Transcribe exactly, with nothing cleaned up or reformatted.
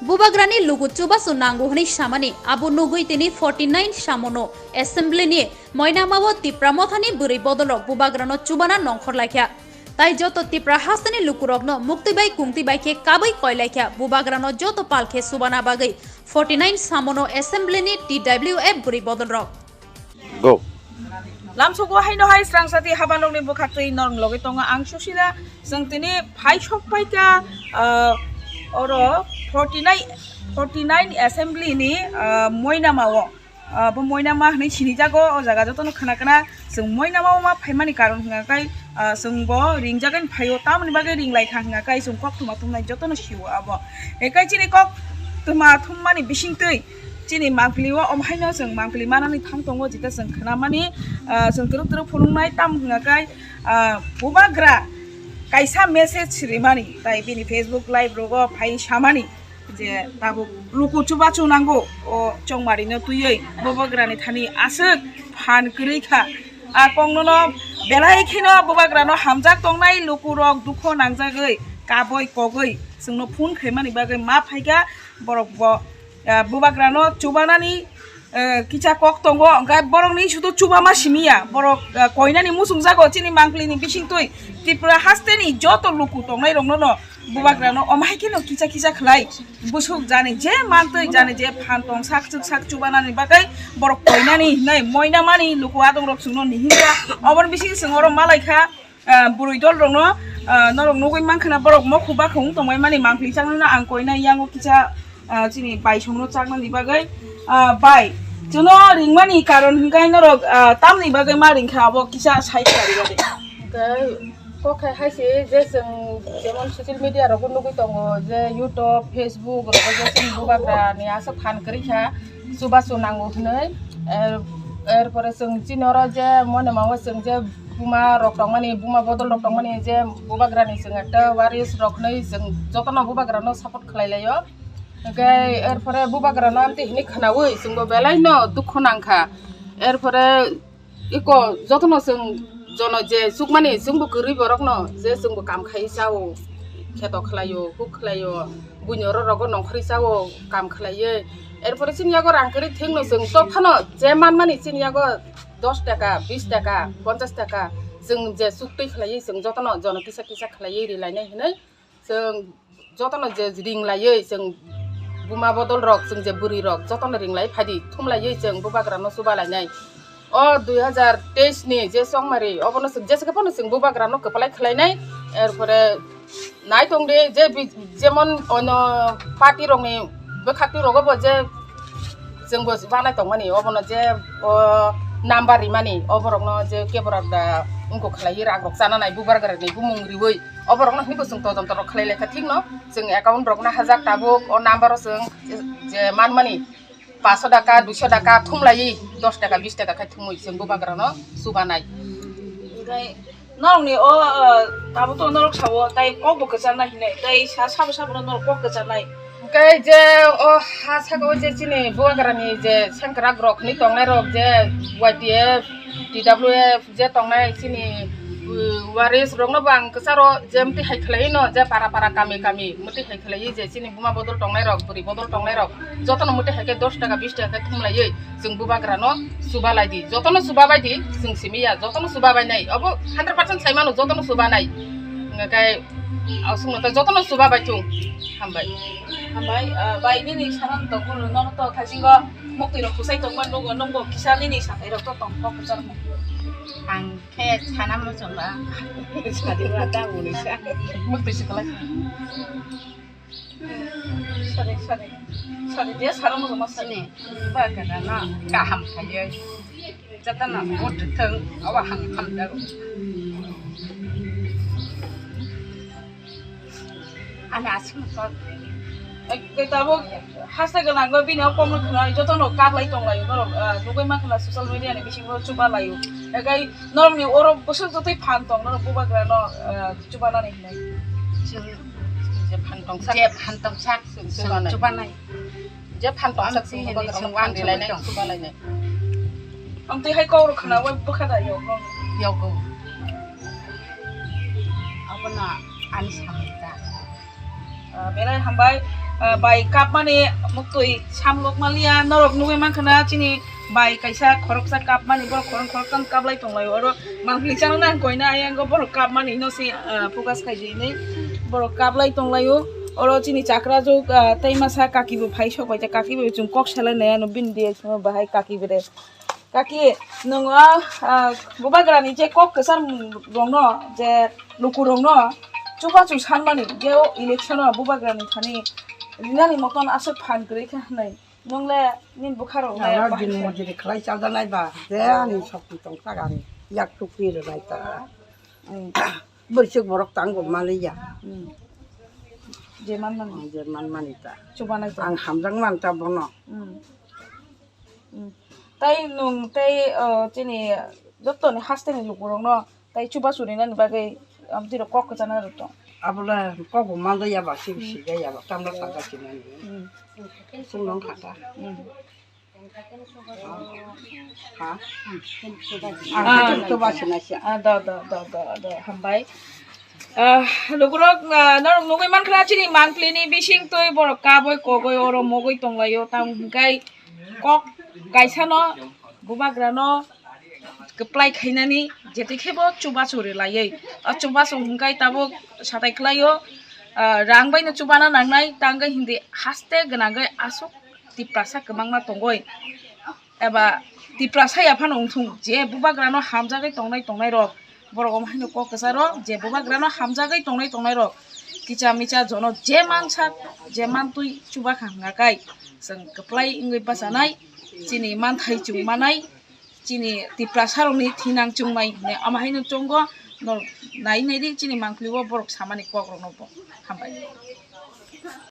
Bubagrani lugu chubachu nango hwnwi samani, abo nugwi tini forty nine samono assembly ni moinamao Tipra mothani bwrwi bodolrok bubagrano chubana nongkhor laikha. Tai joto Tipra hasteni lukurokno muktwi bai kungtwi bai khe kabwi koi laikha, bubagrano joto pal khe chubana bagwi forty nine samono assembly ni T W F bwrwi bodolrok. Go. Lamsogo haino hai srangsati habanokni bwkhaktwi norok logi tongo ang Susila. Chwng tini phai sok paikha, ah, oro forty nine, forty nine assembly ni, ah, moinamao. Ah, bo moinama hwnwi sinijago o jaga jotono khna khna. Chwng moinamao ma phaimani karon hwnka khe, ah, chwng bo ringjagani phaio, tamoni bagwi ringlai kha hwnka khe chwng kok thuma thumnai jotono sio abo. Ekai chini kok thuma thummani bisingtwi chini mangpili o, omo haino chwng mangpili manani thang tongo, jeta chwng khnamani, ah, chwng twrwk twrwk phunuknai, tamo hwnka khe, ah, bubagra kaisa message rimani, tai bini Facebook live rogo phai samani je tabuk luku chubachu nango, o chongmarino twiwi bubagrani thani aswk phan kwrwi kha. A kongnono belai kheno bubagrano hamjak tongnai lukurok dukho nangjagwi kaboi kogwi chwngno phone khaimani bagwi ma phaikha borok bo, ah, bubagrano chubanani, eh, kisa kok tongo, hwnkhe borokni sudu chubama simiya, borok, eh, koinani muchungjago chini mangpilini bisingtwi Tripura hasteni joto luku tongnairokno no bubagrano omo hai kheno kisa kisa khlai busuk jani je mantwi jani je phan tong sak chuk sak chubanani bagwi borok koinani hinwi moinamani luku adongrok chwngno nihinkha. Oboni bising chwng oro malaikha. Ah, bwrwi dol rokno, ah, norok nugwi mankha na borok mokhu bakha wng tongmani mangpili chaknani ang koina yango kisa, ah, chini bai songno chaknani bagwi, ah, bai chwngno ringmani karon hwnkhe norok, ah, tamni bagwi ma ringkha abo kisa sai khlai rwdi. Hwnkhe kok hai hai se je chwng jemon social media rogo nugwi tongo je YouTube, Facebook rogo je chini bubagrani aswk phan kwrwi kha chubachu nango hwnwi, er, er pore chwng chini oro je mono mango chwng je buma rok tongmani, buma bodol rok tongmani je bubagrani chwng ekta waris rok hinwi chwng jotono bubagrano support khlai laio. Hwnkhe er pore bubagrano amtwi hinwi khwnaui chwngbo belaino dukhu nangkha. Er pore iko jotono chwng jono je chukmani chwngbo kwrwi borokno je chwngbo kam khai chao, kheto khlaio, huk khlaio, buini oro rogo nongkhorwi chao, kam khlaiwi. Er pore chini yago rang kwrwi thwngno chwng to phano je manmani chini yago dos taka, bis taka, ponchas taka, chwng je chuktwi khlaiwi chwng jotono jono kisa kisa khlaiwi rilainai hinwi chwng jotono je ringlaiwi chwng buma bodol rok, chwng je bwrwi rok jotono ringlai phaidi thumlaiwi chwng bubagrano chuba lainai. O dui hazar teis ni je chongmari obono chwng jesa khe phano chwng bubagrano kwplai khlainai, er pore Nai tong de, je bi-, jemon ono party rokni bwkhak twi rogo bo je chwngbo banai tongmani, obono je o number rimani, oborokno je kebra da wngkuk khlaiwi rak rok chana nai, bubagrani bumung riwi, oborokno hinwi bo chwng todonto rok khlai lai kha, thikno chwng account rok nahajak tabuk, o number o chwng je manmani. Paso taka, duiso taka thumlaiwi, dos taka, bis taka khai thumwi chwng bubagrano chubanai. Hwnkhe norokni o, ah, tabuk to norok sao, tai kok bo kwcharnai hinwi, tai sa sabo sabo no norok kok kwcharnai. Hwnkhe je o ha saka o je chini bubagrani je sengkrak rok hinwi tongnai rok je Y T F, T W F, je tongnai chini, uh, waris rokno bo ang kwcharo je mwtwi hai khlaiwi no je para para kami kami mwtwi hai khlaiwi je chini buma bodol tongnai rok, bwrwi bodol tongnai rok jotono mwtwi hai khe dos taka, bis taka khe thumlaiwi chwng bubagrano chuba lai di, jotono chuba bai di, chwng simi ya, jotono chuba bai nai, obo hundred percent sai mano, jotono chuba nai. Hwnkhe aswkno tei jotono chuba bai thung. Hambai. Hambai, ah, bai nini sana to kulo nono to khasingo muktwi rok kusai tongma nugo, nungbo kisa nini sakai rok to tong kok kwchar mo. Ang Khe sana muchungma. Sadi wa da uni sa. Mukti si kalai. Sadi, sadi. Sadi dia sana muchungma sadi. Sini. Ba kana na kaham khaye. Jata na mut thang awa hang ham da. Ani aswk no kok. Ekdei tabuk haste gwnangwi bini o kokno khwnai jotono kaklai tonglaio norok, ah, nugwi mankha na social media ni bisingo chuba laio. Ekai norokni oro bwswk jotoi phan tong norok bubagra no, ah, chubanani hinwi. Chwng je phan tongsa. Je phan tongsa. Chwng chubanai. Chubanai. Je phan tongsa chwng bubagra no phan rilai nai, chuba lai nai. Ang twi hai kok rok khwnaui bwkha da yok. Yogo. Abono ani samung ta. Ah, belai hambai. ah, bai kapmani muktwi samlok maliya, norok nugwi mankha na chini bai kaisa khoroksa kapmani, borok khorang khoroksa kaplai tonglaio, oro mangpili chana nang koina ayang go borok kapmani no se, ah, focus khaijini borok kaplai tonglaio. Oro chini chakra juk, ah, tei masa kaki bo phai sok bai, kaki bo chwng kok selai nai ano bini dia bahai kaki bede. Kaki, nwng o, ah, bubagrani je kok kwchar rokno, je lukurokno chubachu sanmani, je o election o bubagrani thani rinani moton aswk phan kwrwi kha hwnwi, nwng le nini bwkha rok le Aro bahai din khe. Mojuri khlai chajanai ba, je ani sokti tong tak ani yak tukwi rwnai ta. Hmm. Bwrwswk borok tango maliya. Hmm. Je manmani. Je manmani ta. Chubanai ta. Ang hamjak man ta bono. Hmm. Mm. Tei nwng tei, o, chini jottoni hasteni lukurokno tei chubachu rinani bagwi amtwirok kok kwchana rwtong. Abola kokbo manjaya ba, sibisi gaya ba, tamla sajak sinani. Mm. Sung nong khata. Mm. Ha? Ah. Ang chubachu naisa. Ah, do, do, do, do, do, hambai. Ah, lukurok, ah, norok nugwi mankha chini mangpilini bising twi borok kaboi kogoi oro mogoi tonglaio, tamo hwnkhe kok kaisano bubagrano kwplai khainani jetikhe bo chubachu rwlaiwi. O chubachu hwnkhe tabuk satai khlaio, ah, rang baino chubana nangnai, tangwi hindi haste gwnangwi aswk Tiprasa kwbangma tongoi. Eba Tiprasa ya phano wngthung, je bubagrano hamjagwi tongnai tongnai rok, borok omo haino kok kwcharo je bubagrano hamjagwi tongnai tongnai rok, kicha micha jono je mansak, je mantwi chubakha hwnga kai, chwng kwplai wngwi bachanai, chini manthai chwng manai, chini Tiprasa rokni thinang chwngmai hwnwi omo haino chongo. Norok nai nai di chini mangpili o borok samani kok rokno bo. Hambai.